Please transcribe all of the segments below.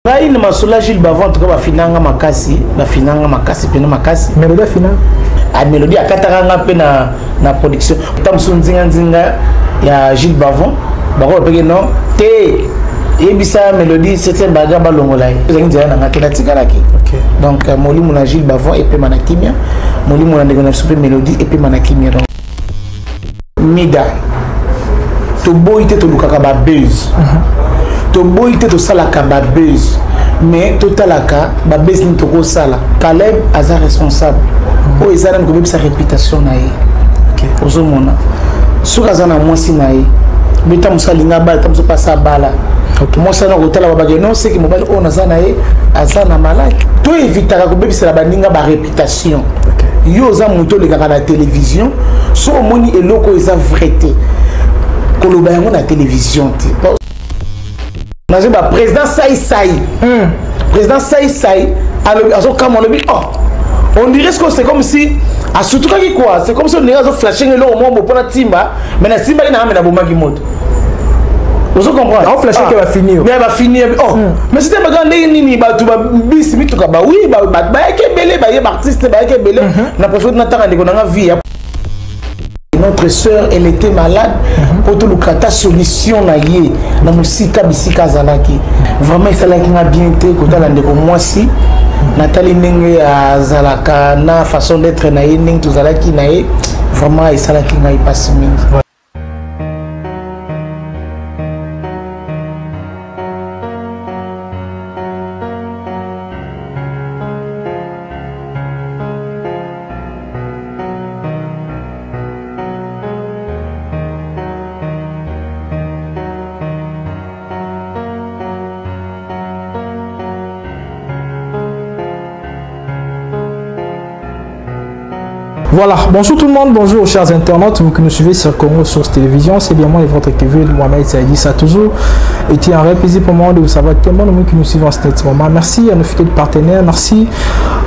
Ngai na masolo ya Gilles Bavon en tout cas bafinanga makasi, bafinanga makasi pena makasi. Melodie afina? Ah, Melodie akataka nga mpe na production. Ta mosusu nzinga nzinga ya Gilles Bavon bako bapeke non te yebisa Melodie septième bagarre balongola ye. Ezalaki nzela na nga te natikalaki. Donc molimo na Gilles Bavon epema na kimia, molimo na ndeko na biso mpe Melodie epema na kimia. Donc Mida, toboyi te tolukaka ba buzz, toboyi te tosalaka ba buzz, mais totalaka ba buzz nini tokosala. Caleb aza responsable oyo eza nani kobebisa réputation na ye. Ozomona soki aza na mwasi na ye beta mosu alingi abala, ta mosu mpasi abala mwasi wana kotala babake non seki mobali oyo naza na ye aza na maladi. To evitaka kobebisela baninga ba réputation. Yo oza moto olekaka na télévision, so omoni eloko eza vrai te koloba yango na télévision te. Nazo ba président sai sai, président sai sai alobi azokamwa, alobi oh on dirait que c'est comme si asutukaki quoi, c'est comme si on dirait azo flasher eloko moko mpona timba, mais nasimbaki na nga me nabomaki moto. Ozo comprendre? Azo flasher ke bafini yo. Mais bafini oh, mais c'était baga ndenge nini bato babisi mituka ba oui bayaki ebele, baye baartiste bayaki ebele. Na préféré natanga ndeko nanga vie ya notre sœur, elle était malade, po toluka ta solution na ye na mosika bisika azalaki. Vraiment esalaki nga bien te kotala ndeko mwasi, natali ndenge azalaka na façon d'être na ye, ndenge tozalaki na ye, vraiment esalaki ngai mpasi mingi. Voilà, bonjour tout le monde, bonjour chers internautes, vous qui nous suivez sur Congo Source Télévision, c'est bien moi et votre Kevin Mohamed Saïdi. Ça a toujours été un réel plaisir pour moi de vous savoir tellement de monde qui nous suivent en ce moment. Merci à nos fidèles partenaires, merci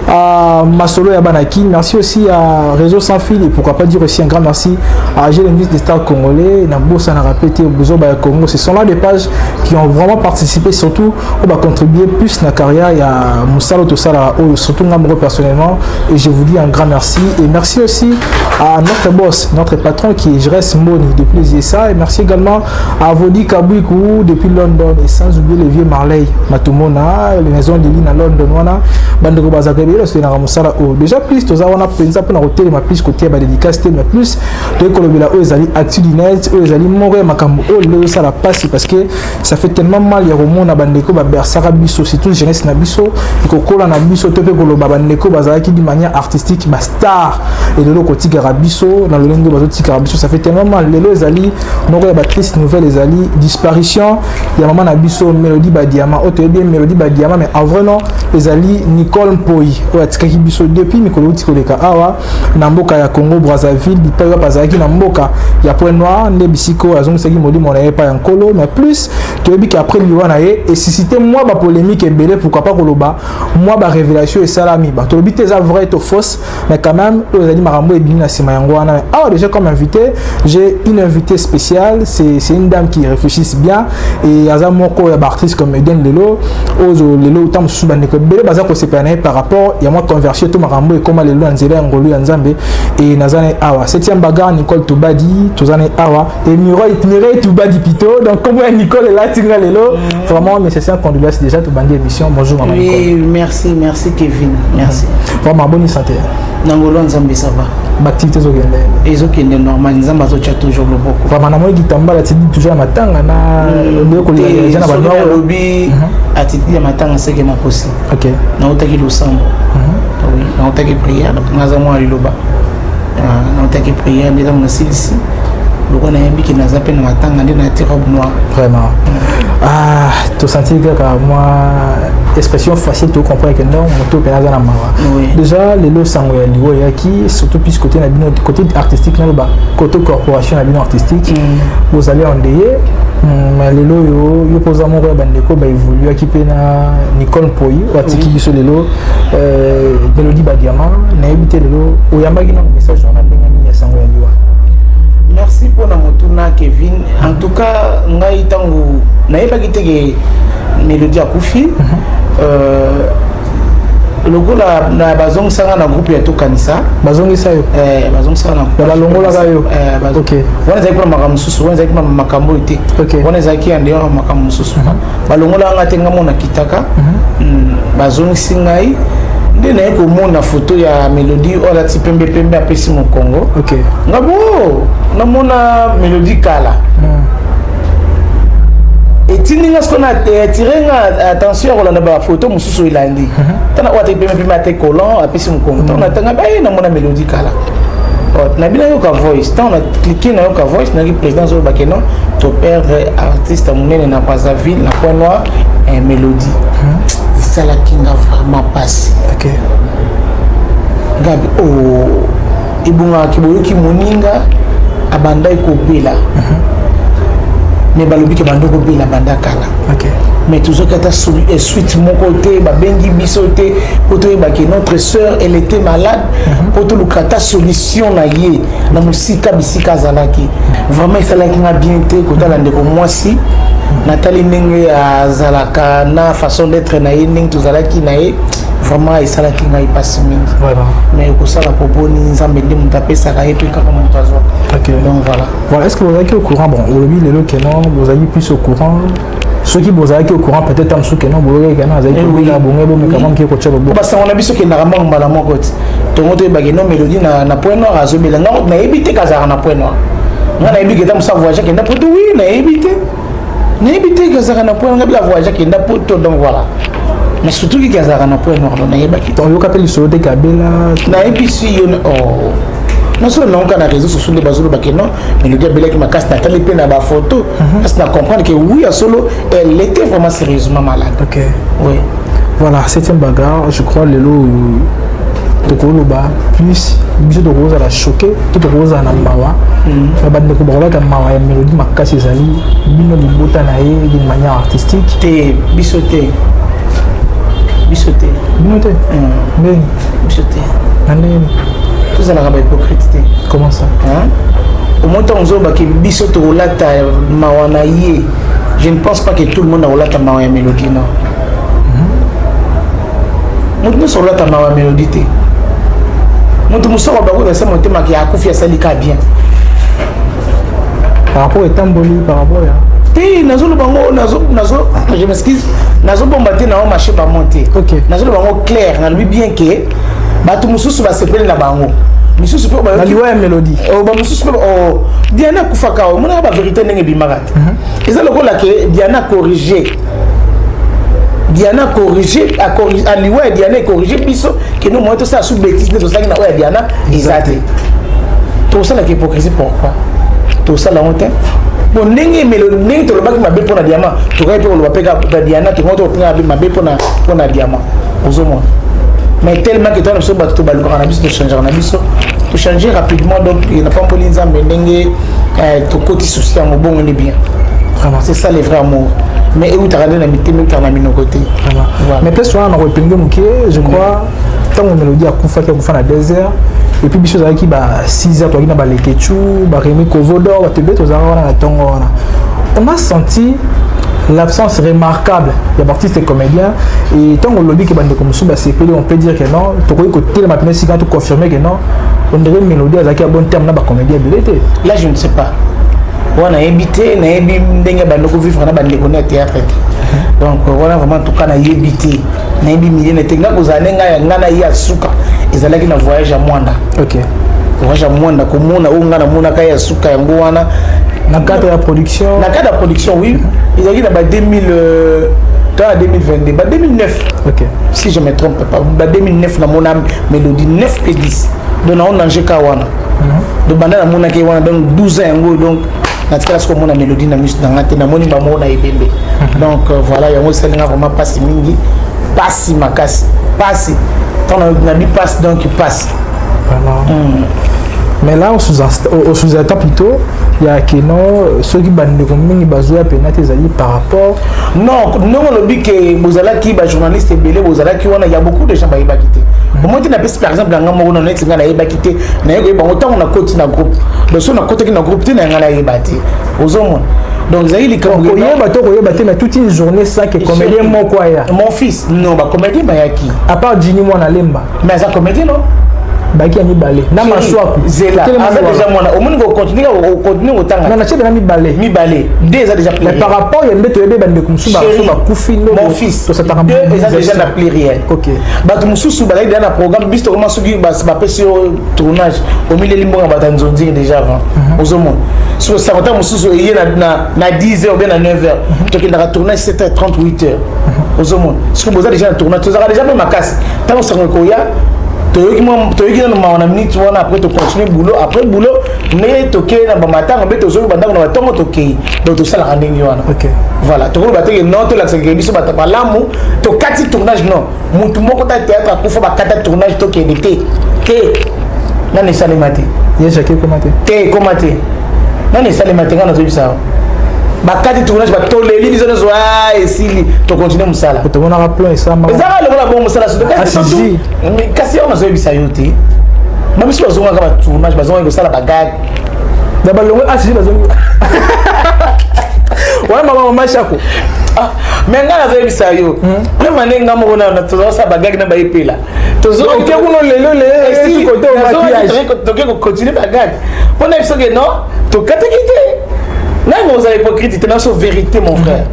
à Masolo et à Banaki, merci aussi à Réseau Sans Fil et pourquoi pas dire aussi un grand merci à Gélémis des Stars Congolais, Nambo Sana répété, Bouzo Baya Congo. Ce sont là des pages qui ont vraiment participé, surtout on va contribuer plus dans la carrière, il y a Moussalo Tosala, surtout Ngamro personnellement, et je vous dis un grand merci. Et merci aussi à notre boss, notre patron qui est Jerez Mboni depuis les USA, et merci également à Vodi Kabouikou depuis London, et sans oublier le vieux Marley Matumona, les maisons de l'île à London, wana bandeko bazaka ebele parce que na mosala oyo déjà plus toza wana mpenza mpona kotelema plus kotia ba dédicace te, mais plus toyekolobela oyo ezali actu du net, oyo ezali moko ya makambo oyo lelo ezosala mpasi parce que ça fait tellement mal ya komona bandeko babersaka biso, surtout jeunesse na biso ekokola na biso to mpe koloba bandeko bazalaki d'une manière artistique ba star et lelo kotikaka biso na lolenge bazotikaka biso, ça fait tellement mal. Lelo ezali moko ya ba triste nouvelle, ezali disparition ya mama na biso Mélodie Badiama, oyo toyebi ye Mélodie Badiama, mais en vrai nom ezali Nicole Mpoi, oyo atikaki biso depuis mikolo euti koleka awa na mboka ya Congo Brazzaville, bipai wapi azalaki na mboka ya Point Noir, nde bisika oyo azongisaki molimo na ye epai ya Nkolo. Mais plus toyebi ke après liwa na ye esuscité mwa bapolémique ebele, pourquoi pas koloba mwa barévélation esalami. Bato tolobi te eza vrai to fausse, mais quand même oyo ezali makambo ebimi na nsima yango wana. Awa déjà comme invité, j'ai une invitée spéciale, c'est une dame qui réfléchisse bien et aza moko ya baartiste comme Eden lelo oyo lelo ntango mosusu bandeko ebele baza kosepela na ye par rapport ya mwa conversion to makambo ekóma lelo na nzela ya ngolu ya Nzambe. E naza na ye awa, septième bagarre, Nicole Tubadi, toza na ye awa, et Mireille Tubadi plutôt. Donc kombo ya Nicole elati nga lelo vraiment, mais c'est un condoléance déjà tobandi émission. Bonjour maman. Oui, Nicole. Merci, merci Kevin, merci. Vraiment bonne santé? Na ngolu ya Nzambe, ça va. Baactivité ezokende? Ezokende normal, Nzambe azotia toujours loboko. Vraiment namoni kitambala tidi toujours ya matanga na ndeko déjà na banoir. Alobi attitude ya matanga seke na kosi. Nautaki losambo, oui, nautaki prière, naza mwana liloba, nautaki prière nde ntango nasilisi lokwa nayebi ke naza mpe na matanga nde nati robe noire. Vraiment, ah, tosenti kaka mwa expression facile, tocomprendre ke non, moto mpe aza na mawa. Déjà lelo sango ya liwa eyaki, surtout plus côté na bino, côté artistique, naloba côté corporation na bino artistique, bozali endeuillé. Mais lelo oyo yo mpo oza moko ya bandeko baévoluaki mpe na Nicole Mpoi oyo atiki biso lelo, Mélodie Badiama, nayebi te lelo oyambaki nano message wana ndenge nini ya sango ya liwa? Merci mpona motuna, Kevin. En tout cas ngai ntango nayebaki te ke Mélodie akufi, lokola na bazongisanga na groupe ya Tokanisa. Bazongisa yo? Eh, bazongisanga na Balongolaka yo? Eh. Wana ezalaki mpona makambo mosusu, wana ezalaki mpona makambo oyo te. Wana ezalaki ya dehors, makambo mosusu. Balongolaka nga te, nga mo nakitaka. Bazongisi ngai nde naye komona foto ya Mélodie oyo alati pembe pembe, apesi mokongo. Nga bo namona Mélodie kala, etindi nga sikoyo na atire nga attention ya kolanda bafoto mosusu elandi. Tana oyo ateki pembe pembe, ate collant, apesi mokongo. Ntango natanga baye, namona Mélodie kala. Nabi nayoka voice. Ntango na clique, nayoka voice, nayoki président azoloba ke non, toperdre artiste monene na Brazzaville, na Point Noir, Mélodie. Esalaki nga vraiment mpasi. Ngabi o ebongaki boyoki moninga abandaki kobela, mais balobi ke banda kobela banda kala, mais tozwaki ata suite moko te. Babengi biso te mpo toyeba ke notre sœur, elle était malade, mpo toluka ata solution na ye na mosika bisika azalaki. Vraiment esalaki nga bien te kotala ndeko mwasi. Natali ndenge azalaka na façon d'être na ye, ndenge tozalaki na ye, vraiment esalaki ngai mpasi mingi. Mais ekosala poponi Nzambe nde moto apesaka ye mpe kaka moto azwa. Donc voilà. Voilà, est ce que bozalaki au courant? Bon, olobi lelo ke non, bozalaki plus au courant. Soki bozalaki au courant, peut-être mosusu ke non, boyokaki ke non, azalaki kobela bongo, bomeka moke kotia loboko. Basango na biso kendaka mbango mbala moko ti tongo toyebaki no Mélodie na Point Noir azobela. Nga nayebi te kazalaka na Point Noir. Nga nayebi ke ta mosa voyage, akenda Poto. Oui, nayebi te, nayebi te kazalaka na Point. Nga bila voyage, akenda Poto. Donc voilà, mais surtout kiki azalaka na Point Noir, donc nayebaki. Oyoka mpe lisolo te kabela? Nayebisi yo, oh, nasolo naoka na réseau sociaux nde bazoloba ke non, Mélodie abelaki makasi. Natali mpe na bafoto parce na comprendre que oui, ya solo, elle était vraiment sérieusement malade. Oui. Voilà, septième bagarre, je crois lelo tokoloba plus biso tokozala choqué to tokozala na mawa na bandeko bakolata mawa ya Mélodie makasi. Ezali bino libota na ye d'une manière artistique. Te, biso te, biso te. Bino te? Ndeni? Biso te. Na ndeni? Tozalaka bahypocrite te. Comment ça? Au moins ntango ozolobaki biso tokolata mawa na ye, je ne pense pas que tout le monde akolata mawa ya Mélodie. Non, moto nyonso akolata mawa ya Mélodie te. Moto mosusu akobakota se motema ke akufi, asali ka bien. Par rapport etamboli, par rapport ya Te, nazoloba ngo, nazo, je m'excuse, nazobomba te, nao marché bamo te. Nazoloba ngo clair, nalobi bien ke bato mosusu basepeli na bango, misusu mpe Na liwa ya Mélodie? Bamosusu mpe. Diana akufaka, omonaka bavérité ndenge ebimaka te. Eza lokola ke Diana corrige, Diana corrige, aliwa ya Diana ecorrige biso kende moyen tosala su bêtise nde tosalaki na oyo ya Diana eza te. Tosalaka hypocrisie, pourquoi tosala yango te? Bon, ndenge ndenge tolobaki mabe mpona diamant, tokaki mpe koloba mpe kaka Diana, tokoki tokotinga mabe mpona diamant, ozomona. Mais tellement que twana biso bato tobalukaka na biso, tochangeaka na biso, tochange rapidement. Donc napamboli Nzambe ndenge tokoti souci yango bongo nde bien. Vraiment. C'est ça le vrai amour, mais eutaka nde na mitema, eutaka na minoko te. Mais place wana nakoepenge moke, je crois ntango Mélodie akufaki, akufa na 2 heures et puis biso ozalaki ba 6 heures, toyaki na balekechu, baremi Kovodor, bato ebele tozalaka wana na ntongo wana. On a senti l'absence remarquable ya baartiste et comédien. Et ntango olobi ke bandeko mosusu basepeli, on peut dire que non, tokoki kotelema pene esika toconfirme que non, on dirait Mélodie azalaki ya bon terme na bacomédien ebele te. Là, je ne sais pas, wana nayebi te. Nayebi ndenge bandeko vivre na bandeko ne ya théâtre te. Donc wana vraiment, en tout cas nayebi te, nayebi milieu na te. Nga kozala nde ngai nga na ye ya suka ezalaki na voyage ya Mwanda. Voyage ya Mwanda, komona oyo ngai namonaka ye ya suka, yango wana. Na cadre ya production? Na cadre ya production, oui. Ezalaki na ba 2000, to na 2022, ba 2009, si je me trompe pas, ba 2009 namona Mélodie, 9 pe 10. Donc nao nanger ka wana. Donc banda namonaki ye wana, donc 12 ans yango. Donc natikala soki omona Mélodie na miso na nga te, namoni bamoko na ebembe. Donc voilà, yango esalinga vraiment mpasi mingi, mpasi makasi, mpasi. Ntango nabi mpasi, donc mpasi. Vraiment. Mais là, on sous-entend plutôt ya ke non, soki bandeko mingi bazwa pena te, ezali par rapport Non, ndenge olobi ke bozalaki bajournaliste ebele, bozalaki wana, ya beaucoup de gens bayebaki te. Omoi te, napesi par exemple yanga moko na neti ngai nayebaki te. Naye koyeba yango ntango nakoti na groupe. Donc so nakotaki na groupe te, na yanga nayeba te, ozomona. Donc ezalaki likambo koyeba to koyeba te, mais toute une journée sans que comédien moko aya. Mon fils, non, bacomédien bayaki. À part Jini mwana Lemba. Mais aza comédien, non? Bayaki ya mibale na Maswaku. Zela, aza déjà mwana. Omoni, kocontinue, ocontinue kotanga. Non, natie na mibale. Mibale nde eza déjà. Mais par rapport ya nde toyebi, bandeko mosusu baso bakufi. Mon fils, deux eza déjà na pluriel. Bato mosusu bazali déjà na programme. Biso tokoma, soki bapesi yo tournage, omileli mbongo, bato ya nzonziri déjà avant. Ozomona, soki osakota mosusu eye na 10 heures ou bien na 9 heures, tokendaka tournage 7 heures 30, 8 heures. Ozomona, soki boza déjà na tournage, tozalaka déjà mpe makasi. Ntango sango ekoya, toyoki nano mawa na minute wana, après tocontinue boulot. Après boulot ndenge tokei na bamatanga mpe tozoki bandako na batongo, tokei. Donc tosalaka ndenge wana. Voilà, tokoloba teke non, tolakisaka biso bato malamu, tokati tournage, non. Mutu moko ta théâtre akufa, bakata tournage, tokende te, te, nani esalema te. Ye Jacques ekoma te. Te, ekoma te, nani esalema te. Ngai nazoyebisa, bakati tournage, batoleli biso nyonso, esili, tocontinue mosala. Tomonaka plan esama. Ezaka lokola bongo mosala surtout. Kasi yango nazoyebisa yo te, babiso bazongaka batournage, bazongaki kosala bagag. Na balongo HG bazongi wana, mama Shako. Mais ngai nazoyebisa yo vraiment, ndenge nga moko tozosala bagag na bayepela. Toke kuno lelo. Toke kocontinue bagag mpo na biso ke non, tokataki te. Ngai ozala hypocrite te, naso vérité, mon frère.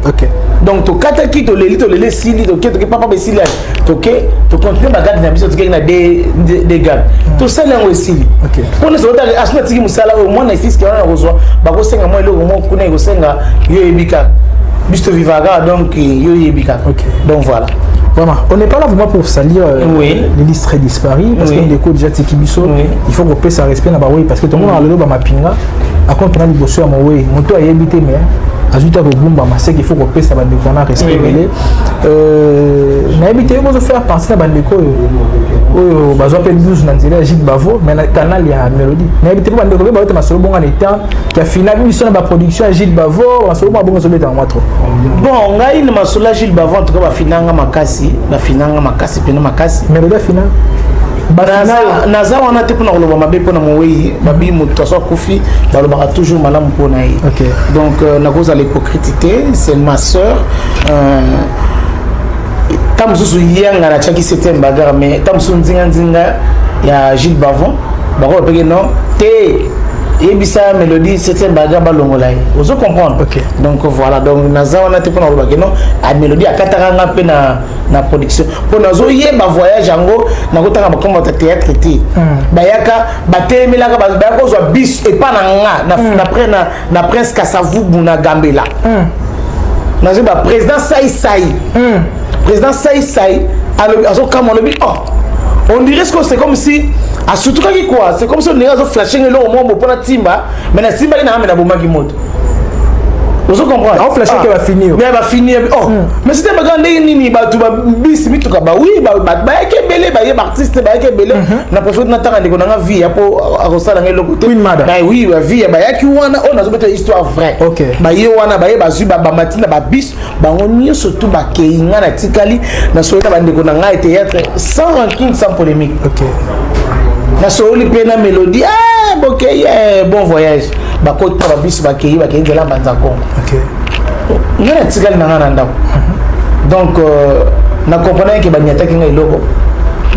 Donc tokataki, toleli, toleli, esili, toke, toke papa, esili, toke tocontinue bagag na biso, tokeki na de gag, tosali yango, esili. Mpona sotaka aso natiki mosala oyo, mwana esiski wana nakozwa, bakosenga mwa eloko moko kuna, ekosenga yo, oyebi kaka biso tovivaka kaka, donc yo oyebi kaka. Donc voilà. Vraiment, on n'est pas là vraiment pour salir l'illustre disparu, parce que ndeko déjà tiki biso, il faut qu'on sa respect na bawe, parce que tout le monde a lelo ba mapinga akonte na liboso ya mowe, moto ayebi te, mais azwi ta kogumbama, c'est qu'il faut kopesa bandeko wana respect ebele. Nayebi te, yo bozofaire partie na bandeko oyo oyo bazwa mpe 12 na nzela ya Gilles Bavo, mais na canal ya Mélodie, nayebi te, mpo bandeko mpe bayota masolo bongo na etant ya final biso na baproduction ya Gilles Bavo, masolo bongo bongo ezobetaka mwa trop. Bon, ngai na masolo ya Gilles Bavo, en tout cas bafinanga makasi, bafinanga makasi mpena makasi. Mélodie final. Naza wana te mpona koloba mabe mpona mowei. Babi moto aso akufi, balobaka toujours malamu mpona ye. Donc nakozala hypocrite te, c'est ma sœur. Ta mosusu yanga natiaki septième bagarre, mais ta mosusu nzinga-nzinga ya Gilles Bavon, bakoba peke non te, yebisa Mélodie septième bagarre, balongola ye. Ozo comprendre? Donc voilà, donc naza wana te mpona koloba ke non, Mélodie akataka nga mpe na production, mpo nazoyeba voyage yango, nakotanga bakombo ya théâtre te. Bayaka, batelemelaka, baya kozwa bis epa na nga na Prince Kasavubu na Gambela. Nazoyeba président Saisai, président Saisai alobi, azokamwa, alobi: "Oh, on dirait que c'est comme si asutukaki quoi, c'est comme si on dirait azoflashe eloko moko mpona timba, mais nasimbaki na nga, me nabomaki moto." Ozo comprendre? Aoflashe ke bafini yo. Mais bafini, oh, mais c'était baka ndenge nini, bato babisi mituka bawi, bato bayaki ebele, baye baartiste bayaki ebele. Na préféré natanga ndeko nanga vie ya mpo akosala nga eloko te. Queen Mother. Oui, bavie bayaki wana, oyo nazobeta histoire vrai. Baye wana, baye bazwi bamati na babisi, bango nyonso tu bakei, nga natikali. Nasololi na bandeko na ngai théâtre, sans rancune, sans polémique. Nasololi mpe na Mélodie: "Ah, bokei, bon voyage." Bakoti na babisi, bakei, bakei nzela Mbanza Kongo. Ngai natikali na ngai na ndako. Donc na comprendre ke baniataki ngai eloko.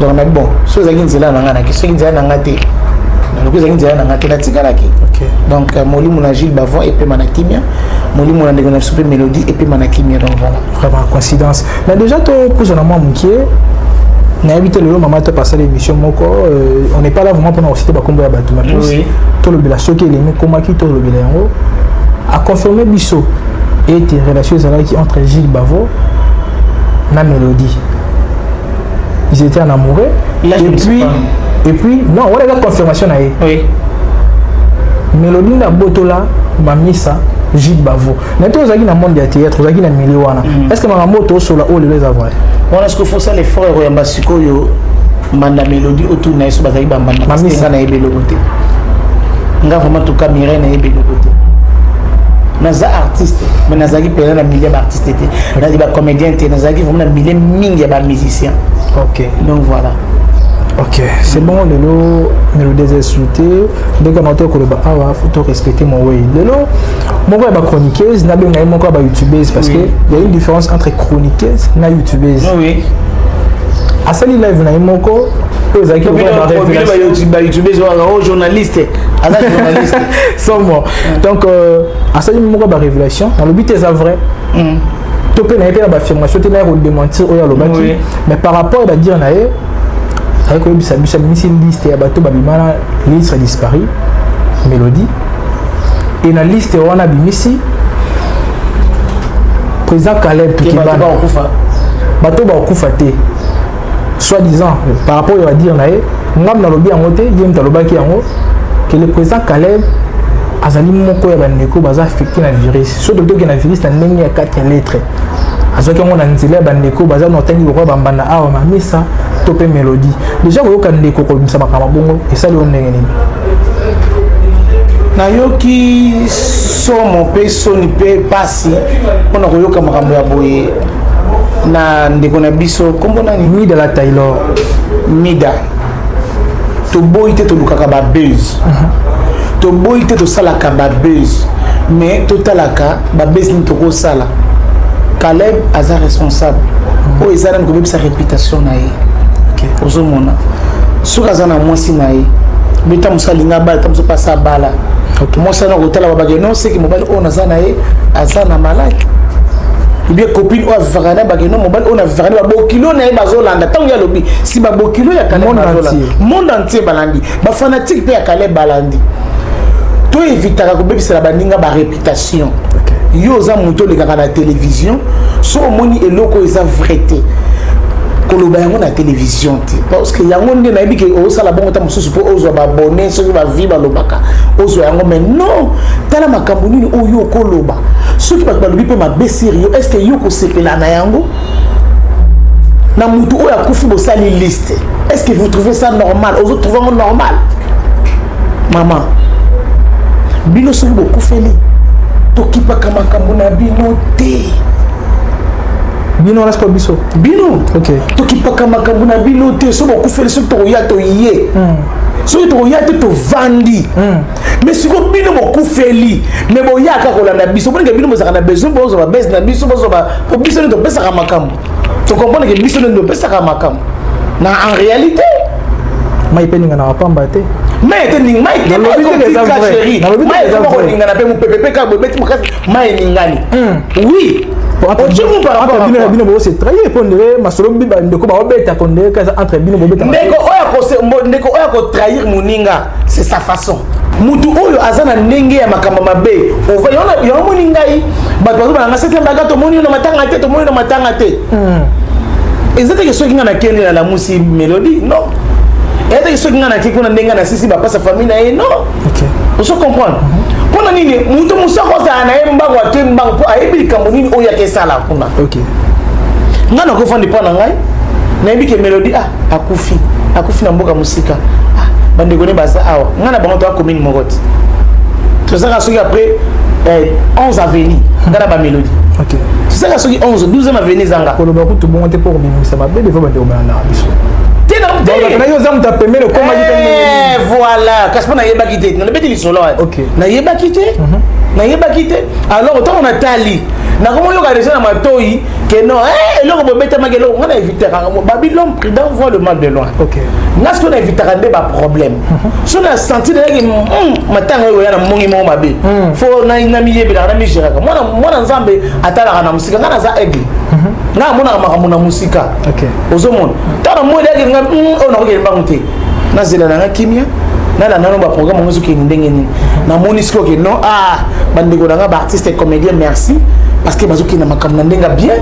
Donc na bon, so ezalaki nzela na ngai, naki soki nzela na ngai te, naloki ezalaki nzela na ngai te, natikalaki. Donc molimo na Gilles Bavon epema na kimia, molimo na ndeko na biso mpe Mélodie epema na kimia. Donc voilà. Vraiment coïncidence, mais déjà topusana mwa mokie. Nayebi te, lelo mama to pasala émission moko, on n'est pas là vraiment mpona kociter bakombo ya bato, mais plus tolobela soki elemi ekomaki, tolobela yango. Aconfirme biso ete relation ezalaki entre Gilles Bavo na Mélodie, ils étaient en amoureux. Là, je Et ne sais puis pas. Et puis non, wana eza confirmation na ye. Mélodie nde abotola mamisa Gilles Bavo. Na te ozalaki na monde ya théâtre, ozalaki na milieu wana, est ce que makambo oyo tosola oyo lelo eza vrai? Wana ce que faut sala effort ya koyamba sikoyo mbanda Mélodie, otuna ye so bazalaki bambanda. Mamisa. Nga nayebi eloko te, nga vraiment tuka Mireille, nayebi eloko te. Naza artiste, mais nazalaki mpenza na milieu ya baartiste te, nazalaki bacomédien te, nazalaki vraiment na milieu mingi ya bamusicien. Donc voilà. Ok, c'est bon. Lelo Mélodie eza esu te. Ndenge na ote koloba awa, faut to respecter mowei. Lelo moko ya bachroniqueuse, nabenga ye moko ya bayoutubeuse, parce que y a une différence entre chroniqueuse na youtubeuse. Asali live na ye moko oyo ezalaki bayoutubeuse wana o journaliste, aza journaliste. Somo. Donc asali moko ya barévélation, nalobi te eza vrai to mpe na ye mpe na baaffirmation te, naya kodémentir oyo alobaki, mais par rapport ya badire na ye, aye koyebisa biso, abimisi liste ya bato babima na liste disparu Mélodie. E na liste wana abimisi président Caleb Tukebana, bato bakokufa te, soi-disant par rapport oyo adire na ye. Ngam nalobi yango te, ye moto alobaki yango, que le président Caleb azali moko ya bandeko baza affecté na virus. So totoki na virus na ndenge ya 4 lettres, azwaki yango na nzela ya bandeko baza na otangi lokola bambanda awa, Mamisa to mpe Mélodie. Déjà koyoka ndeko kobimisa makambo bongo, esali yo ndenge nini? Nayoki somo mpe soni mpe pasi mpona koyoka makambo ya boye na ndeko na biso. Nkombo nani? Mida la Taylor. Mida, toboyi te tolukaka babuzz, toboyi te tosalaka babuzz, mais totalaka babuzz nini tokosala. Caleb aza responsable oyo eza nani kobebisa réputation na ye. Ozomona, soki aza na mwasi na ye, beta mosu alinga abala, ta mosu mpasi abala mwasi wana, kotala babake non, seki mobali oyo naza na ye aza na maladi, ou bien copine oyo avivaka na bake non, mobali oyo navivaka na babokilo na ye bazolanda. Ntango ye alobi si babokilo ya Caleb bazolanda, monde entier balandi, bafanatike mpe ya Caleb balandi. To évitaka kobebisela baninga baréputation. Yo oza moto olekaka na télévision, so omoni eloko oyo eza vrai te, koloba yango na télévision te, parce que yango nde nayebi ke osala bongo ta mosusu mpo ozwa babone, soki bavi balobaka ozwa yango. Mais non, tala makambo nini oyo okoloba. Soki bato balobi mpe mabe sur yo, est ce que yo kosepela na yango? Na mutu oyo akufi, bosali liste, est ce que vous trouvez ça normal? Ozotrouve yango normal? Mama, bino soki bokufeli, tokipaka makambo na bino te. Bino wana sikoyo, biso? Bino. Tokipaka makambo na bino te. So bokufeli, soki tokoya, toye. Soki tokoya te, tovandi. Mais sikoyo bino bokufeli, mais boyaka kolanda biso. Boninga bino bozalaka na besoin bozwa babese na biso, bozwa po biso nde topesaka makambo. Tocomprendre ke biso nde topesaka makambo na en réalité. Mai mpe ninganaka pamba te. Mai ete mai chéri, mai ekoma koningana mpe mopepe mpe kaka bobeti makasi, mai eningani. Oui. Entre bino na bino bose trahir, mpo ndenge masolo ndeko baobeta, ko ndenge kaka entre bino bobeta. Ndeko oyo akotrahir moninga, c'est sa façon. Mutu oyo aza na ndenge ya makambo mabe, yango moni ngai bato bazobana nga septième baga, tomoni yo na matanga te, tomoni na matanga te. Eza teke soki ngai nakende na lamusi Mélodie, non. Eza teke soki ngai nake kuna ndenge nasisi bapasa famille na ye, non. Ozo comprendre mpona nini? Moto mosu akozala na ye mbango, ake mbango mpo ayebi likambo nini oyo ake esala kuna. Ngai nakofanda epa na ngai, nayebi ke Mélodie, ah, akufi, akufi na mboka mosika. Ah, bandeko ne baza awa, ngai na bango toya commune moko te, tozalaka soki après 11 avenue, ngai na bamélodie tozalaka soki 11 12e avenue ezanga. Koloba kutu bongo te mpo kobimisa mabe defa bandeko balandaka biso. Te. Na yo oza moto apembeni, okomaki. Voilà, kasi mpo nayebaki te, nalobeti lisolo wana, nayebaki te, nayebaki te. Alors ntango natali, nakomoyoka deja na matoi ke non, eloko bobetamaki, eloko nga na évitaka. Babi l'homme prudent voit le mal de loin. Nga sikoyo na évitaka nde baproblème. So na senti nayaki matanga oyo oya na mongi moko mabe, fo namiyebelaka, namigéraka. Mwana Nzambe atalaka na mosika. Nga naza aigle, nga amonaka makambo na mosika. Ozomona, ntango namoni yaki nga oyo, nakokende mbangu te, nazela nanga kimia, nalanda nano baprogramme yango ezokende ndenge nini. Namoni sikoyo ke non, ah, bandeko na nga baartiste comédien, merci, parce que bazokende makambo na ndenge bien.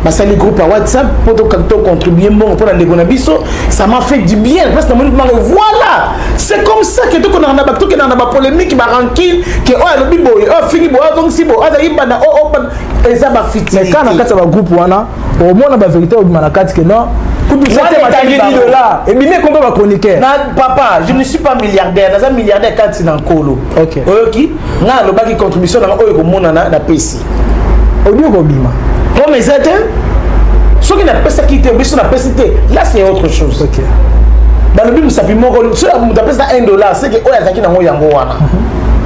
Basali groupe ya WhatsApp mpo tocontribue mbongo mpo na ndeko na biso. Ça m'a fait du bien parce que namoni manga. Voilà, c'est comme ça que tokendaka na tokendaka na bapolémique, barancune, ke oyo alobi boye, oyo afingi boye, azongisi boye, azali banda oyo eza bafutilité. Kaka na kati ya bagroupe wana, omona bavérité obima na kati ke non, kutu 10 $ ebimi ekomba bachroniqueur. Na papa, je ne suis pas milliardaire, naza milliardaire kati na Nkolo. Oyoki ngai alobaki contribution nanga oyo ekomonana, napesi. Obi okobima. Comme eza te, soki napesaki te, biso napesi te, là c'est autre chose. Balobi mosapi moko, soki moto apesa 1 dollar, seke oyo azalaki nango yango wana.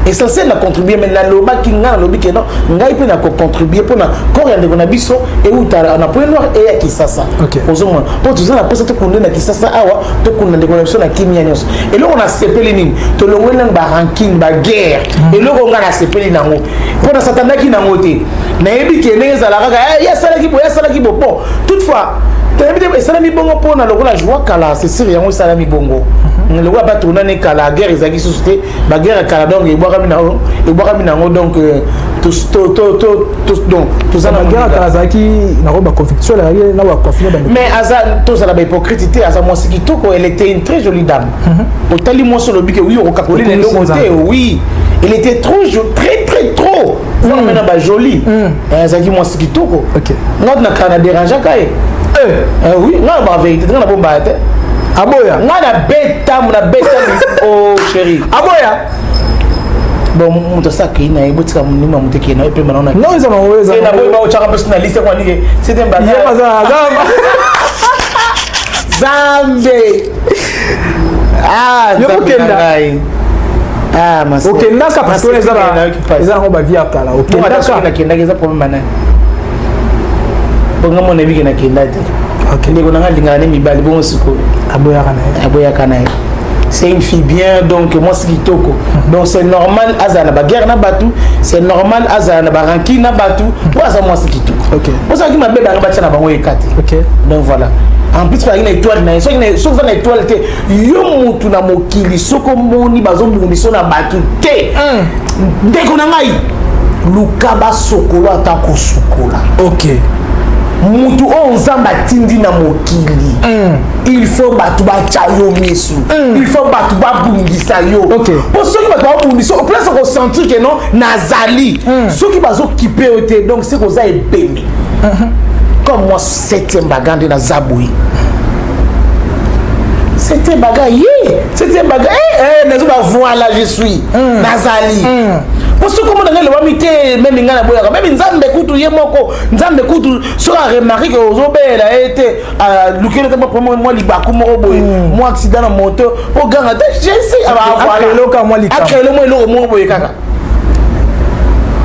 Essentiel na contribuer, mais nalobaki, ngai nalobi ke non, ngai mpe nakocontribue mpona corps ya ndeko na biso euta na Point Noir eya Kisasa. Ozomona, mpo toza na mposa tokunde na Kisasa awa, tokunda ndeko na biso na kimia nyonso. Eloko nasepeli nini? Tolongoli nano barancune, baguerre. Eloko ngai nasepeli nango, mpo nasatandaki nango te, nayebi ke ndenge ezala kaka, ye asalaki boye, asalaki bo. Bon, toutefois toyebi te esalami bongo mpona lokola joi kala, c'est sûr, yango esalami bongo lokola batournane kala, guerre ezalaki susu te, baguerre ya kala. Donc ebwakami nango, ebwakami nango. Donc donc toza na guerre kala, azalaki nango baconflictuel, azalaki na baconflit. Mais aza, tozala bahypocrite te, aza mwasi kitoko, elle était une très jolie dame. Otali mwasi, olobi ke oui, okokakoli na eloko te. Oui, elle était trop, très très trop wana mena bajoli, azalaki mwasi kitoko. Nga na kala na dérangeaka ye. Oui, nga na bavérité, nga na bombaya te. Aboya. Nga na betamu, na betamu, oh chéri. Aboya. Bon, moto asa akei na ye, botika monima, moto ekei na ye pemba. Non, eza nango, eza. Na boyi baotyaka mpe na liste kwa nike, c'était baga Zambe. Ah, yo okenda. Ah, okendaka parce que eza nango bavie ya kala, okendaka. Nakendaki, eza problème anani? Bonga mona ebike, nakenda te. Ndeko nanga alingaka ne mibali bongo sikoyo. Aboyaka na ye. Aboyaka na ye. C'est une fille bien, donc mwasi kitoko, donc c'est normal azala na baguerre na bato, c'est normal azala na barancune na bato, po aza mwasi kitoko. Ozalaki mabe, bango batya na bango eka te. Donc voilà, en plus bazalaki na étoile na ye. Soki oza na étoile te, yo mutu na mokili, soki omoni bazobundisa na bato te, ndeko na ngai, luka basokolo ata kosukola. Mutu oyo Nzambe atindi na mokili, il faut bato batya yo misu, il faut bato babungisa yo. Po soki bato babungisa, place kosentir ke non, nazali, soki bazokipe yo te, donc soki oza ebembe comme moi, septième bagarre nde naza boye, septième bagarre ye, septième bagarre, nazoba, voilà, je suis, nazali. Po soki omona ngai elobami te, même ngai naboyaka, même Nzambe kutu, ye moko Nzambe kutu, soki aremarquer ke ozobeyela ye te, alukeli te mwa libaku moko boye, mwa accident na moto, oganga te Jésus, acréele mwa eloko moko boye kaka,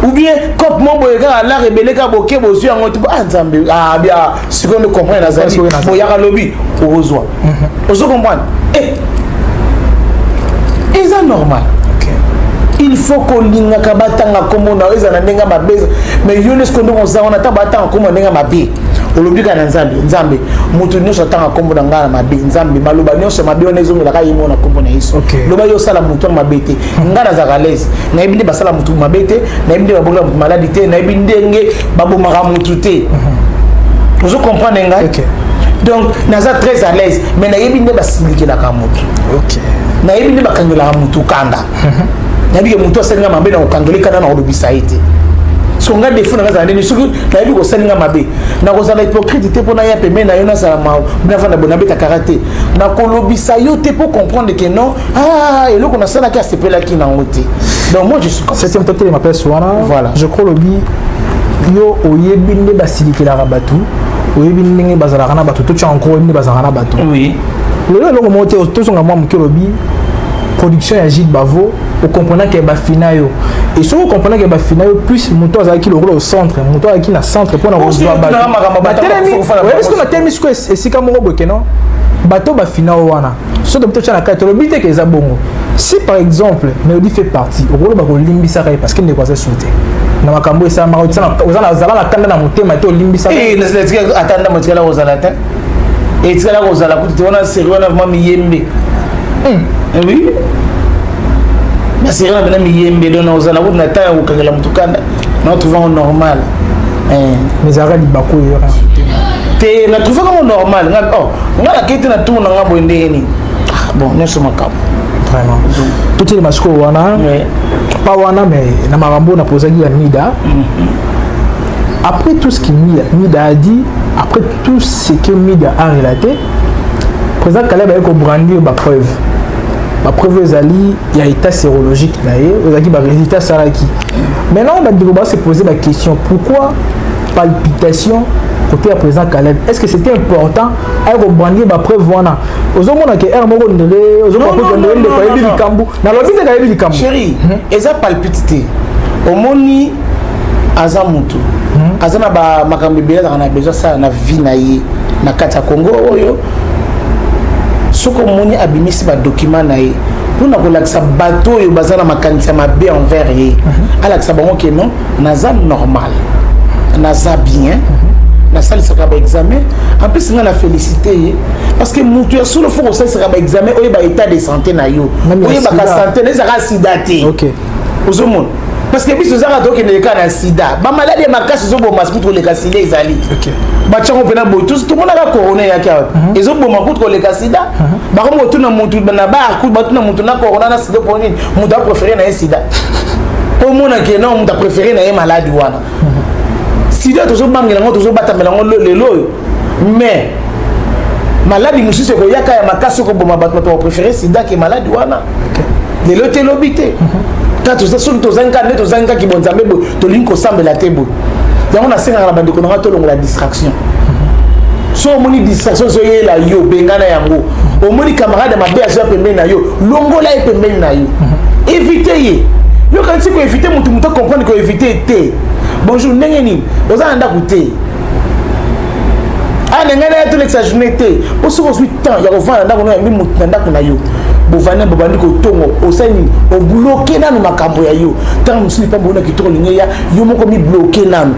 ou bien cope moko boye kaka, lar ebele kaka, boke bozwi yango te. Ah Nzambe, bia sikoyo nde comprendre, nazali boyaka lobi okozwa, ozo comprendre, eza normal. Il faut kolingaka batanga nkombo na yo, eza na ndenge mabe, mais yo nde sikoyo ndenge oza wana, ata batanga nkombo na ndenge mabe, olobi kaka na Nzambe: Nzambe, moto nyonso atanga nkombo na ngai na mabe, Nzambe, maloba nyonso mabe wana ezongelaka ye moko na nkombo na Yesu. Loba yo osala moto wana mabe te. Ngai nazalaka l'aise, nayebi nde basala motu mabe te, nayebi nde babokela motu maladi te, nayebi ndenge babomaka motu te. Ozo comprendre ngai? Donc naza très à l'aise, mais nayebi nde basilikelaka motu, nayebi nde bakangelaka motu kanda, nayebi ke motu asalinga mabe, na kokangela kanda, na kolobisa ye te. So nga défaut na nga ezala ndeni? Soki nayebi kosalinga mabe, nakozala hypocrite te mpo naya pembeni na yo, nazala navanda boye, nabetakaka te, nakolobisa yo te mpo comprendre ke non, ah, eloko nasalaki asepelaki nango te. Donc moi je suis comme ça. Septième, totelema place wana. Voilà. Je crois lobi yo oyebi nde basilikelaka bato, oyebi ndenge bazalaka na bato, totya encore, oyebi nde bazalaka na bato. Oui. Lelo eloko moko te, tozonga mwa moke. Olobi production ya Gilles Bavo, okomprendre ke bafina yo, et soki okomprendre ke bafina yo, plus moto azalaki lokola au centre, moto azalaki na centre mpona kozwa bato, oyebi soki natelemi sikoyo esika moko boye ke non, bato bafina yo wana, soki tobi totya na kati, tolobi te ke eza bongo. Si par exemple Mélodie fait partie, okoloba kolimbisaka ye parce que ndeko aza su te na makambo esalamaka, ozala na kanda na motema te, olimbisaka. Ata ndambo etikala kozala te, etikala kozala kutu te. Wana série wana vraiment miyembe, oui, basérie wana pena miyembe. Donc ozala kutu na temps ya kokangela motu kanda, na trouve yango normal. Mais ezalaka libaku oyo. Te, na trouve yango normal. Nga nakei te na tour na nga boye, ndenge nini? Bon, nyonso makambo. Vraiment, totelema sikoyo wana, pas wana, mais na makambo napozaki ya Mida. Après tout ce que Mida a dit, après tout ce que Mida a relaté, président Caleb aye kobrandir bapreuve. Bapreuve ezali ya état sérologique na ye, ezalaki barésultat asalaki. Maintenant bandeko base poser baquestion: pourquoi palpitation? Côté ya président Caleb, est ce que c'était important aye kobrandir bapreuve wana? Ozomona ke aire moko ndele ozomona ndele ndeko ayebi likambo, nalobi te kayebi likambo. Chéri, eza palpite te. Omoni, aza motu aza na bamakambo ebele, azalaka na besoin asala na vie na ye na kati ya Congo oyo. Soki omoni abimisi badocument na ye mpona kolakisa bato oyo baza na makanisi ya mabe envers ye, alakisa bango ke non, naza normal, naza bien, nasalisaka baexamen. En plus, nga na félicité ye parce que motu ya solo, fo kosalisaka baexamen, oyeba état de santé na yo, oyebaka santé na ezalaka sida te. Ozomona, parce que biso ezaka tokende kaka na sida, bamaladi ya makasi ezoboma kutu koleka sida ezali. Batiango mpena boye, tomonaka corona eyaki awa, ezoboma kutu koleka sida. Bakomi kotuna motu na bar, kutu batuna motu na corona na sida, mpo nini moto apréféré na ye sida? Mpo omona ke non, moto apréféré na ye maladi wana sida. Tozobangela yango, tozobatamela yango lelo oyo, mais maladi mosusu ekoyaka ya makasi, okoboma bato, bato bapréféré sida ke maladi wana. Lelo te, elobi te ka toza. Soki tozangi kaka nde tozangi kaka bonzambe boye, tolingi kosambela te boye. Yango nasengaka na bandeko na nga, tolongola distraction. So omoni distraction ezoyela yo, bengana yango. Omoni camarade mabe azoya pembeni na yo, longola ye pembeni na yo, évite ye. Yo kanisi koévite motu, motu acomprendre koévite te. Bonjour, ndenge nini? Oza na ndako te? Ah, na ngai naya tolekisa journée te. Po soki ozwi temps ya kovanda na ndako no, yambi motu na ndako na yo, bovandi, bobandi kotongo, osali nini? Obloquer nanu makambo ya yo. Ntango mosusu lipambo ona kitoko olingi ya yo moko, mibloquer nanu.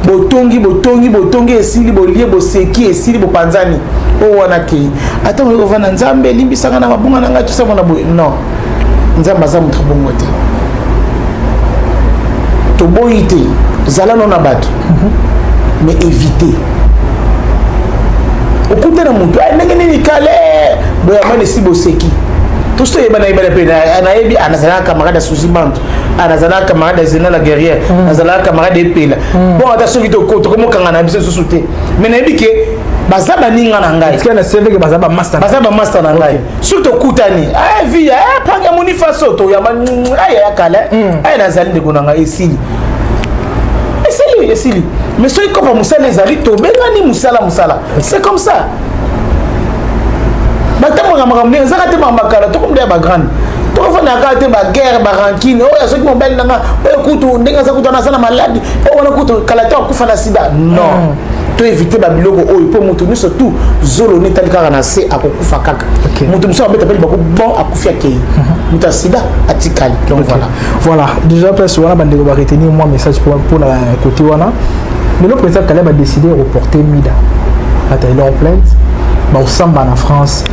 Botongi, botongi, botongi, esili, bolie, boseki, esili, bopanzani. Oyo wana kei ata oyo kovanda, Nzambe elimbisanga na mabunga na ngai, tosamona boye. Non, Nzambe aza moto abongo te. Toboyi te, zala no na bato, mais éviter okuta na motu ndenge nini kale boyamani esi boseki. Tosi toyebana, yebana mpe nayebi. Nazalaka camarade ya Suzi Bantu, nazalaka camarade ya Zena la guerrière, nazalaka camarade Epela. Bon, ata soki tokomokanga na biso lisusu te, mais nayebi ke baza baninga na ngai. Na CV ke baza bamaster. Baza bamaster na ngai. Soki tokutani, via pange amoni faso toyamba, aya ya kala, aya nazali ndeko na ngai, esili, esili, esili. Mais soki kopa mosala ezali, tobengani mosala, mosala, c'est comme ça. Batamboka makambo ndenge ezaka te, makambo kala. Tokomda ya bagrande, tokofanda kaka te, baguerre, barancune oyo azoki mobali nanga oyo, kutu ndenge aza, kutu wana aza na maladi oyo wana, kutu kala te akufa na sida. Non, to éviter babiloko oyo, mpo moto nyonso tu zolo netali kaka na se, akokufa kaka. Moto mosusu abeta mpe libako, bon, akufi, akei. Moto ya sida atikali. Donc voilà. Voilà, déjà place wana, bandeko baretenir moi message pour la côté wana. Lelo président Caleb a décidé de reporter Mida atali en plainte, baosamba na France.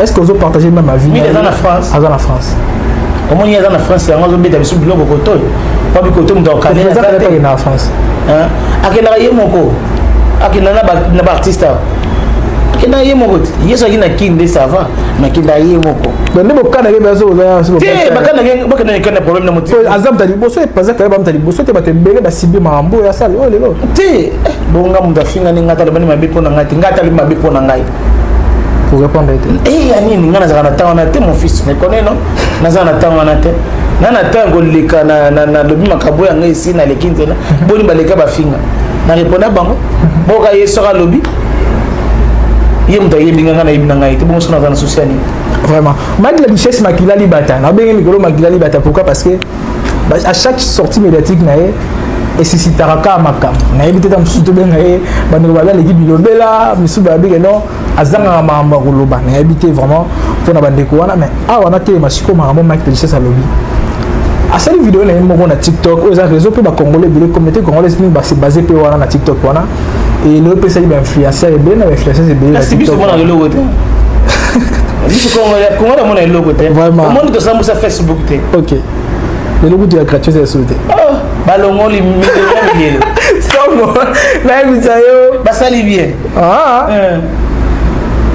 Est ce que ozo partager même avis? Mida aza na France? Aza na France. Omoni, aza na France, yango azobeta biso biloko kotoyo pabi koto moto. Akokale na France. Akendaka ye moko, akenda na baartiste awa, akendaka ye moko te. Ye soki na Kini nde ça va, mais akendaka ye moko. Nde bokanaki? Te, bakendaki na problème na moti. Aza moto ya liboso epaza kaya, bamoto ya liboso te. Bato ebele basibi makambo oyo asali oyo lelo. Te, bonga moto afingani ngai, talobani mabe mpo na ngai te. Ngai atalobi mabe mpo na ngai? Pour répondre te. Ya nini? Ngai nazalaka na ntango wana te. Mon fils me connaît, non? Naza na ntango wana te. Nga na ntango koleka, nalobi makambo yanga, esi naleki nzela. Boni baleka bafinga, na répondre bango. Boka ye soki alobi, ye moto ayebi nga, ngai nayebi na ngai te. Bongo soki naza na souci ya nini? Vraiment, Mike la Duchesse Makila Libata, nabenge mikolo Makila Libata. Pourquoi? Parce que à chaque sortie médiatique na ye esuscitaka kaka makambo. Nayebi te, ta mosusu tobenga ye, bandeko babi aleki bilobela, misusu babike non, azangaka makambo ya koloba. Nayebi te vraiment mpona bandeko wana, mais awa natelema sikoyo. Makambo Mike la Duchesse alobi, asali video na ye moko na TikTok oyo eza réseau mpe bacongolais ebele, communauté congolaise mingi base base mpe wana na TikTok wana. Lelo mpe esali bainfluenceur ebele na bainfluenceuse ebele. Kasi biso mona eloko te, biso Kongo namona eloko te. Omoni, tosambusa Facebook te. Ok, lelo kutu ya gratuit eza te. Balongoli milelo. Somo, nayebisa yo. Basali bien.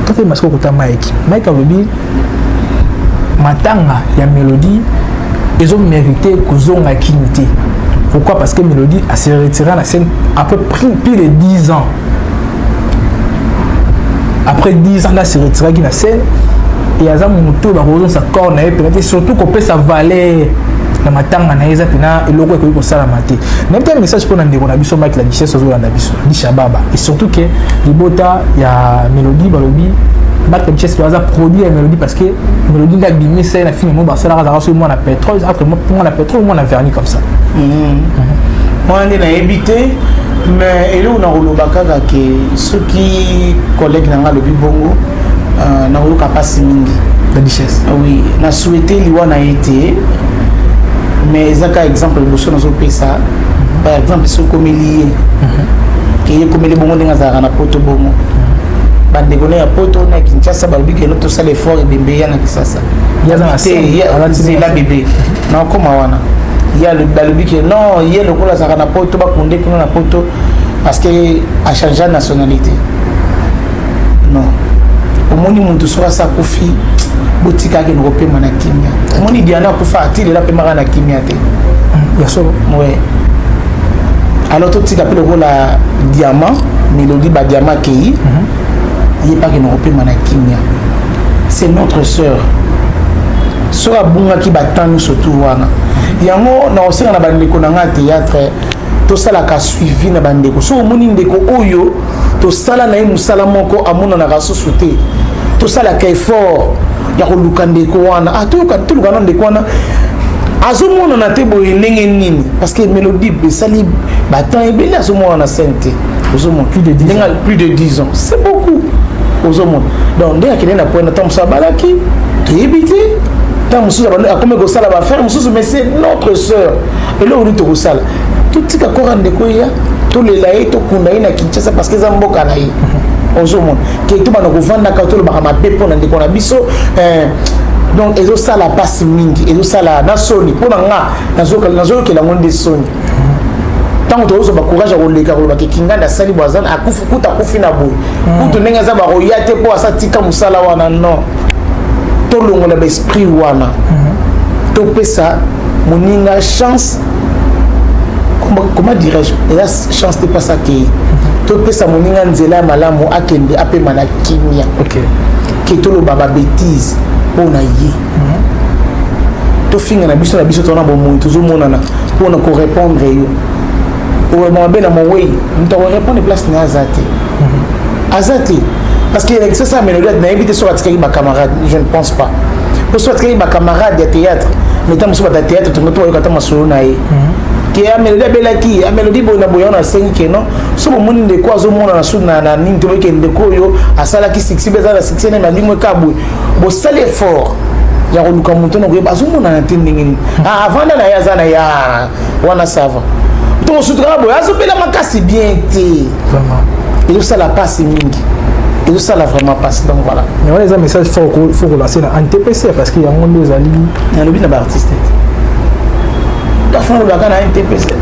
Tote masiko kota Mike. Mike alobi matanga ya Mélodie ezomérite kozonga Kini te. Pourquoi? Parce que Mélodie a se retiré na scène après plus de 10 ans. Après 10 ans, se retiraki na scène et aza motu oyo bakozongisa corps na ye pena te, surtout kopesa valeur. Na matanga na ye eza mpena eloko ekoki kosalama te. Nayebi te, message mpo na ndeko na biso Mike La Duchesse ozolanda biso, Disha Baba, et surtout ke libota ya Mélodie balobi Mike La Duchesse aza produit ya Mélodie, parce que Mélodie nde abimisa ye na film mo basalaka, azalaka soki mwana pétrole, entre mwana pétrole, mwana vernis comme ça. Wana nde nayebi te, mais eloko na koloba kaka ke soki collègue na nga alobi bongo, nakoyoka mpasi mingi. La Duchesse. Oui, na souhaite liwa na ye te, mais eza kaka exemple liboso nazopesa. Par exemple, soki okomeli ye ke ye ekomeli bongo, ndenge azalaka na Poto bongo, bandeko na ya Poto na Kinshasa balobi keno tosala effort, ebembe ya na Kisasa zela bebe na okoma wana. Ye balobi ke non, ye lokola azalaka na Poto, bakunde kuna na Poto parce que achange nationalité. Non, omoni, motu soki asa akufi, botika akende kopema na kimia. Omoni, Diana akufa, ati lelo apemaka na kimia te. Ya solo. Ouais, alors totika mpe lokola diamant Mélodie, badiamant akei, ye mpe akende kopema na kimia. C'est notre sœur. Soki abungaki batemps nyonso tu wana, yango na kosenga na bandeko na ngai ya théâtre, tosalaka suivi na bandeko. Soki omoni ndeko oyo tosala na ye mosala moko amonanaka susu te, tosalaka effort ya koluka ndeko wana. Ah, toluka na ndeko wana azomonana te boye ndenge nini? Parce que Mélodie esali batemps ebele azomonana na scène te. Ozomona, plus de 10. Plus de 10 ans, c'est beaucoup. Ozomona, donc ndenge akende na point na ntango mosusu abalaki, toyebi te, ntango mosusu akomi kosala baaffaire mosusu, mais c'est notre sœur. Eloko nini tokosala? Totika kora ndeko ya tolela ye, tokunda ye na Kinshasa parce que eza mboka na ye. Ozomona ke tobanda kovandaka, tolobaka mabe mpo na ndeko na biso. Donc ezosala mpasi mingi, ezosala na soni mpo na nga. Nazoyokela yango nde soni ntango tozozwa bacourage ya koleka koloba ke Kingandi asali bo, aza akufi, kuta akufi na boye, kutu ndenge aza bakoya te mpo asa tika mosala wana. Non, tolongola baesprit wana, topesa moninga chance. Comment dirais-je, eza chance te mpasi akei, topesa moninga nzela ya malamu, akende apema na kimia. Ke toloba babêtises mpo na ye, tofinga na biso na biso, tona bomoi tozomonana mpona korépondre yo oloba mabe na mowei, moto akorépondre place na ye aza te, aza te. Parce que ça Mélodie, nayebi te soki atikaki bacamarade, je ne pense pas, po soki atikaki bacamarade ya théâtre, mais ntango mosusu bato ya théâtre tongo to bayoka ata masolo na ye ke ya Mélodie abelaki, ya Mélodie boye na boye. Wana asengi ke non, so bomoni ndeko azomonana su na nini te, boyeke ndeko oyo asalaki succès mpe aza na succès nde malingo eka boye, bosali effort ya koluka moto na koyeba azomonana te ndenge nini. Avanda na ye, aza na ya wana, ça va. To mosusu kaka boye azobela makasi bien te, ezosala mpasi mingi, ezosala vraiment mpasi. Donc voilà. Mais wana eza message fort, faut relancer na NTPC parce que yango nde ezali. Nalobi na baartiste te, parfois nalobaka na NTPC,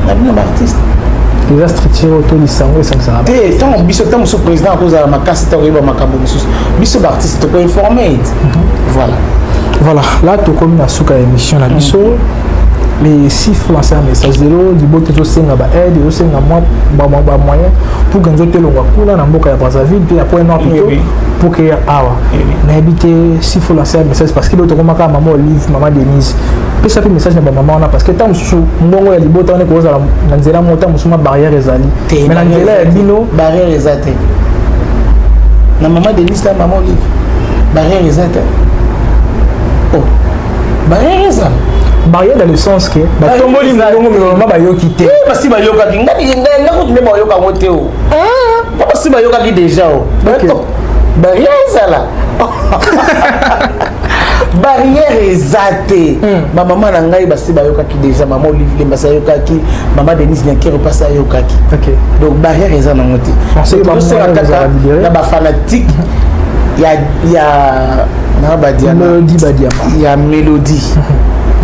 nabi na baartiste. Eza structure to lisango esangisaka. Te, ntango biso, ntango mosusu président akozala makasi ntango koyeba makambo mosusu, biso baartiste tokoinforme. Voilà. Voilà, là tokomi na suka ya émission na biso, mais s'il faut lancer un message, lelo libote ezosenga baaide, ezosenga mwa bamoyen pour ke nzoto elongwa kuna na mboka ya Brazzaville mpe ya Point Noir plutôt pour ke awa. Nayebi te, s'il faut lancer un message, parce que lelo tokomaka mama Olive, mama Denise, pesa mpe message na bamama wana, parce que ntango mosusu mbongo ya libota wana ekozala na nzela moko, ntango mosusu ma barrière ezali, mais na nzela ya bino. Barrière eza te na mama Denise, na mama Olive, barrière eza te. Oh, barrière eza. Barrière dans le sens que batomboli mbongo, mais bamama bayoki te. Basi bayokaki, ngai kutu nde bayoka yango te o, po basi bayokaki déjà o. Barrière ezala, barrière eza te. Bamama na ngai basi bayokaki déjà, mama Olive Lemba basi ayokaki, mama Denise Nyakero mpasi ayokaki. Donc barrière eza nango te. Tosenga kaka na bafanatike ya na badiama ya Mélodie,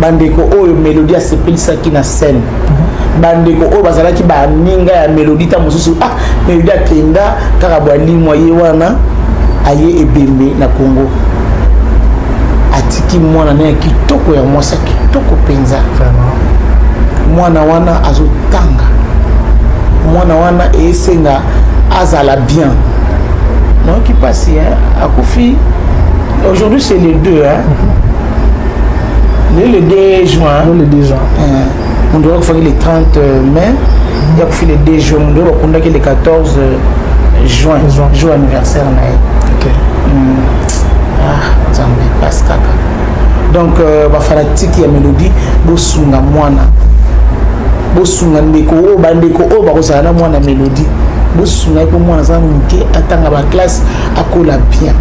bandeko oyo Mélodie asepelisaki na scène, bandeko oyo bazalaki baninga ya Mélodie, ta mosusu, ah, Mélodie akenda kaka bwalimwa ye wana, aye ebembe na Congo, atiki mwana na ya kitoko, ya mwasi ya kitoko mpenza. Mwana wana azotanga, mwana wana esenga azala bien. Nayoki mpasi akufi. Aujourd'hui c'est les deux, hein? Le 2 juin. Le 2 juin. Mondoro akufaki le 30 mai, ye akufi le 2 juin. Mondoro bakundaki le 14 juin, jour anniversaire na ye. Ah, Nzambe, pasi kaka. Donc bafanatike ya Mélodie, bosunga mwana, bosunga ndeko oyo, bandeko oyo bakozala na mwana Mélodie, bosunga ye mpo mwana aza moke, atanga baclasse, akola bien.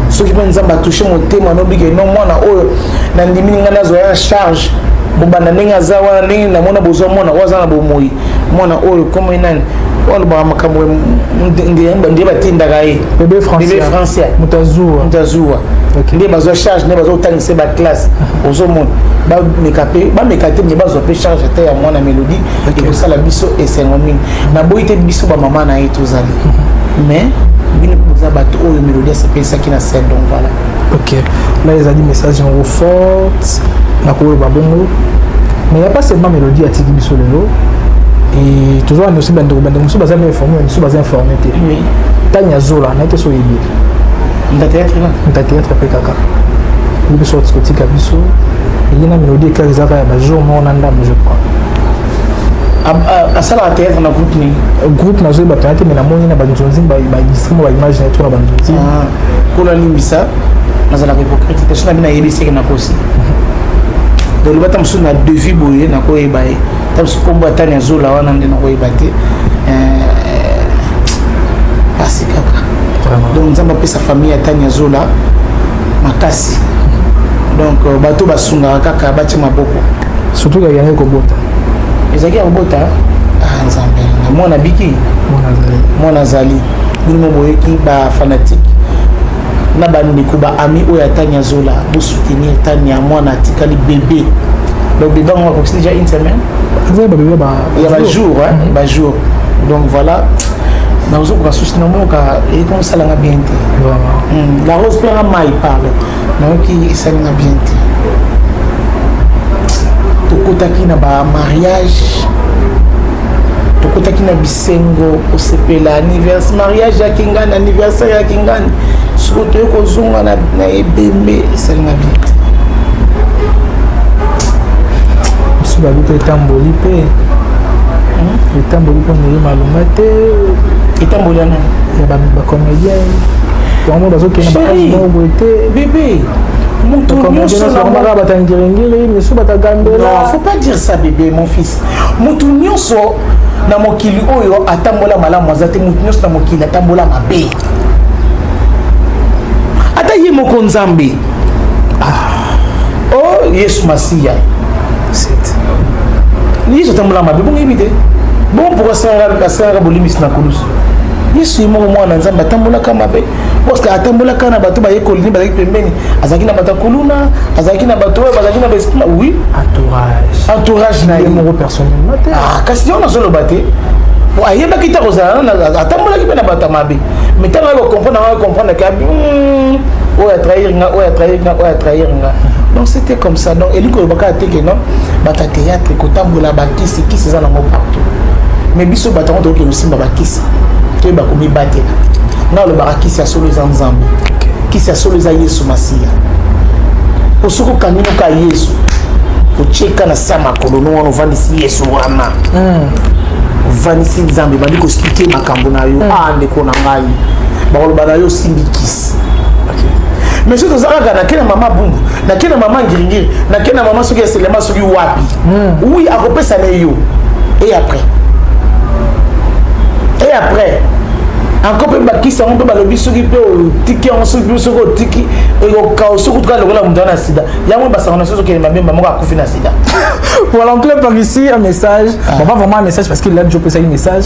Soki mpe Nzambe atouche motema, nobike no mwana oyo, nandimi ngai nazwa ya charge kobanda ndenge aza wana, ndenge namona bozwa mwana oyo aza na bomoi, mwana oyo komo nani oyo alobaka makambo nde batindaka ye. Bébé Français. Moto azuwa nde bazwa charge, nde bazwa kotangisa baclasse. Ozomona, bameka mpe, bameka te, me bazwa mpe charge ata ya mwana Mélodie, ekosala biso esengo mingi. Naboyi te, biso bamama na ye tozali, mais bino mpe boza bato oyo Mélodie asepelisaki na scène. Donc voilà. Ok, là ezali message yango forte nakoloba bongo. Mais y a pas seulement Mélodie atiki biso lelo, et toujours wana aussi bandeko mosusu baza informé, mosusu baza informé te. Tania Zola, naye te so oyebi. Nda théâtre. Nda théâtre mpe kaka ye biso kotika biso, eye na Mélodie éclair ezaka ya bajour moko na ndambo, je crois. Asalaka théâtre na groupe nini? Groupe nazoyeba pena te, mais namoni na banzonzi, baillustre mo baimage na ye to na banzonzi. Kolo alimbisa, nazalaka hypocrite te. So na bino nayebi seke nakosi, donc loba ta mosusu na devis boye nakoyeba ye, ta mosusu nkombo atani azola wana nde nakoyeba te. Pasi kaka. Donc Nzambe apesa famille atani azola makasi. Donc bato basungaka kaka, batia maboko. Surtout kaka yango kobota. Ezalaki ya kobota. Ah, Nzambe, na mwana biki, mwana azali. Bino mo boyoki, bafanatike na bandeko, baami oyo atani azola, bosoutenir Tani ya mwana atikali bébé. Donc bébé yango akokisi déjà une semaine. Ya bajour, bajour. Donc voilà, nazokoka susi namoyoka ekomosalanga bien te. La Rose mpe anga mai, pardon, nayoki esalinga bien te. Tokotaki na bamariage, tokotaki na bisengo, kosepela anniversaire, mariage ya kingani, anniversaire ya kingani. Sikoyo toye kozonga na ebembe, esalinga bien te. Mosusu babi mpe etamboli, mpe etamboli mpo ndenge malonga te. Etamboli ya nani? Ya bacomédien yango bazokende bakasi boye te. Bébé, moto nyonso bata ngiringiri, misu batagambela. Non, faut pas dire ça, bébé, mon fils. Moto nyonso na mokili oyo atambola malamu aza te. Moto nyonso na mokili atambola mabe, ata ye moko Nzambe. O Yesu Masiya, Yesu atambola mabe, bongo yebi te. Bon, pourquoi asalaka bolimbisi na kulusu? Yesu ye moko mwana Nzambe atambolaka mabe, parce que atambolaka na bato bayekoli nde bazalaki pembeni, azalaki na bato ya kuluna, azalaki na bato oyo bazalaki na baesprit, oui. Entourage. Entourage na ye moko personnellement te. Ah, kasi yo nazoloba te, po ayebaki te kozala, atambolaki mpe na bato ya mabe, mais ntango aye kocomprendre yango, comprendre ke oyo atrahir nga, oyo atrahir nga, oyo atrahir nga. Donc c'était comme ça. Donc elingi koloba kaka te ke non, bato ya théâtre kotambola bakisi, kisi eza nango partout, mais biso bato yango tokokende kosimba bakisi, toyeba komibatela. Nga alobaka, kisi ya solo eza Nzambe, kisi ya solo eza Yesu Masiya. Po soki okangi noka Yesu, otieka na sa makolo no wana, ovandisi Yesu wana, ovandisi Nzambe, bandi koexpliquer makambo na yo. Ah, ndeko na ngai, bakoloba na yo osimbi kisi. Mais soki toza kaka nake na mama Bungu, nake na mama Ngiringiri, nake na mama soki eselema, soki wapi, oui, akopesa na yo, et après, et après encore mpe bakisi yango mpe balobi soki mpe otiki yango, soki otiki ekokao, soki tuka lokola moto wana na sida yango, basango na soki okende mabemba moko akufi na sida. Voilà, on par ici un message. Ah. Bon, pas vraiment un message parce qu'il a déjà posé un message.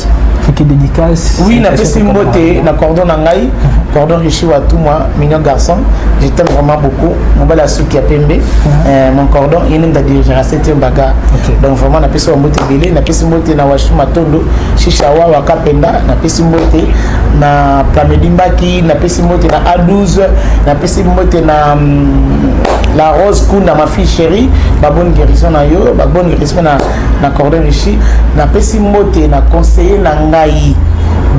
Qui dédicace. Oui, napesi mbote na cordon na ngai, cordon Richi Watumwa, mignon garçon. Je t'aime vraiment beaucoup. Mobali asuki ya pembe. Mon cordon, il est dirigera septième bagarre. Donc vraiment napesi mbote ebele, napesi mbote na Washu Matondo, Shisha Wawa Kapenda, napesi mbote na Plamedi Mbaki, napesi mbote na A12, napesi mbote na La Rose Kunda, ma fille chérie, ba bonne guérison na yo, ba bonne guérison na cordon Richi, napesi mbote na conseiller na ngai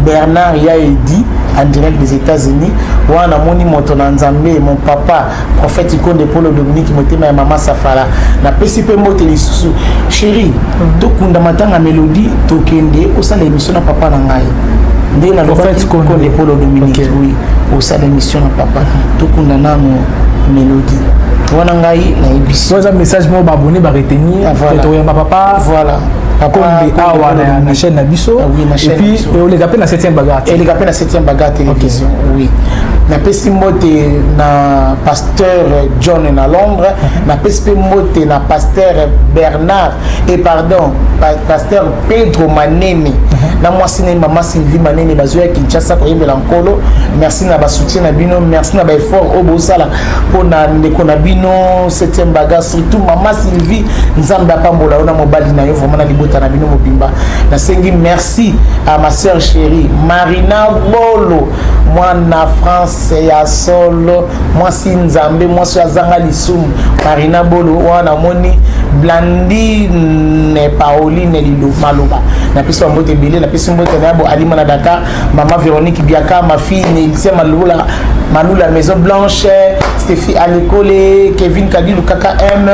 Bernard Yaedi. En direct des États-Unis. Wana namoni moto na Nzambe, mon papa prophète Ikonde Polo Dominique, motema ya mama Safala. Napesi mpe mbote lisusu, chéri. Tokunda matanga Mélodie, tokende osala émission na papa na ngai, ndenge nalobaki, Konde Polo Dominique. Oui, osala émission na papa. Tokunda nano Mélodie wana, ngai nayebisi. Eza message moko baabonné baretenir. Toyamba papa. Voilà. Kombe awa na chaîne na biso. Et puis oleka mpe na 7e bagarre. Eleka mpe na 7e bagarre télévision, oui. Napesi mbote na pasteur John na Londres. Napesi mpe mbote na pasteur Bernard et pardon, pasteur Pedro Manene na mwasi na ye, mama Sylvie Manene, bazoya Kinshasa koyembela Nkolo. Merci na basoutien na bino, merci na baeffort oyo bosala mpona ndeko na bino 7e bagarre, surtout mama Sylvie. Nzambe apambola yo na mobali na yo, vraiment na libota na bino mobimba. Nasengi merci à ma sœur chérie Marina Bolo, mwana France ya solo, mwasi Nzambe, mwasi oyo azanga lisumu, Marina Bolo. Wana namoni Blandine Pauline Maloba, napesi bambote ebele. Napesi mbote na yabo Alima na Dakar, mama Véronique Biaka, ma fille Nelisia Malula, Malula Maison Blanche, Stéphie Alekole, Kevin Kadilu, Kaka M,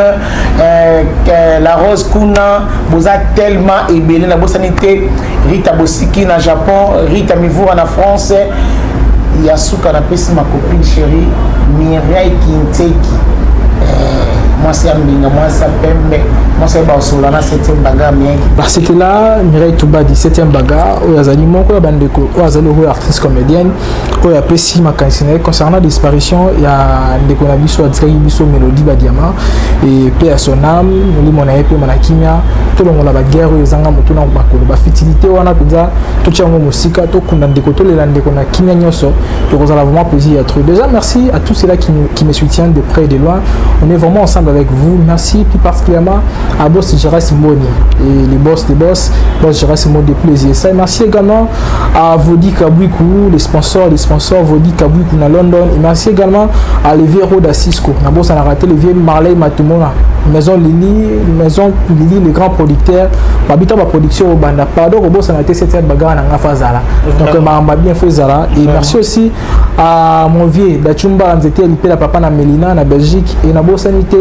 La Rose kuna. Boza tellement ebele. Nabosani te Rita Bosiki na Japon, Rita Mivura na France. Ya suka, napesi ma copine chérie Mireille Kinteki, mwasi ya mbinga, mwasi ya pembe, mwasi ya basola na 7e bagarre mieki. C'était là Mireille Touba du 7e bagarre, oyo azali moko ya bandeko oyo azali oyo artiste comédienne oyo apesi makanisi na ye concernant disparition ya ndeko na biso atikaki biso, Mélodie Badiama. Et paix à son âme, molimo na ye mpe na kimia. Tolongola baguerre oyo ezanga motu na makolo, bafutilité wana mpenza, totia yango mosika. Tokunda ndeko, tolela ndeko na kimia nyonso, tokozala vraiment plaisir ya trop. Déjà, merci à tous ceux-là qui me soutiennent de près et de loin. On est vraiment ensemble avec vous. Merci plus particulièrement à Boss Gérard Mboni et les boss des boss, Boss Gérard Mboni de plaisir ça. Merci également à Vodi Kabwiku, les sponsors Vodi Kabwiku na London. Et merci également à Levier Roda Cisco na boss, on a raté Levier Marley Matumona, Maison Lili, Maison Lili, le grand producteur babita ba production obanda. Pardon, kobosana te 7e bagarre na nga fazala. Donc makambo bien faut ezala. Et merci aussi à mon vieux Dachumba Nzete Lipela, papa na Melina na Belgique. Et na bosani te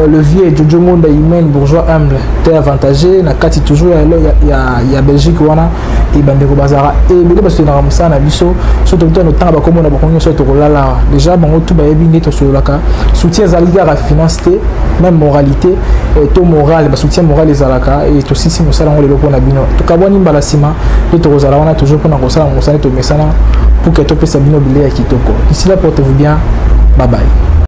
le vieux Jojo Ngonda Imen, bourgeois humble te avantagé na kati toujours ya Belgique wana. E bandeko bazalaka ebele, basoutenaka mosala na biso. So tokuta notanga bakomona bango nyonso, tokolala awa. Déjà bango tu bayebi nde tosololaka. Soutien ezali kaka finance te, même moralité to moral, basoutien moral ezalaka. E tosisi mosala yango lelo mpona bino. Tokabwani mbala nsima nde tokozala wana toujours mpona kosala mosala tomesana pour que topesa bino bilei ya kitoko. D'ici là, portez-vous bien, bye bye.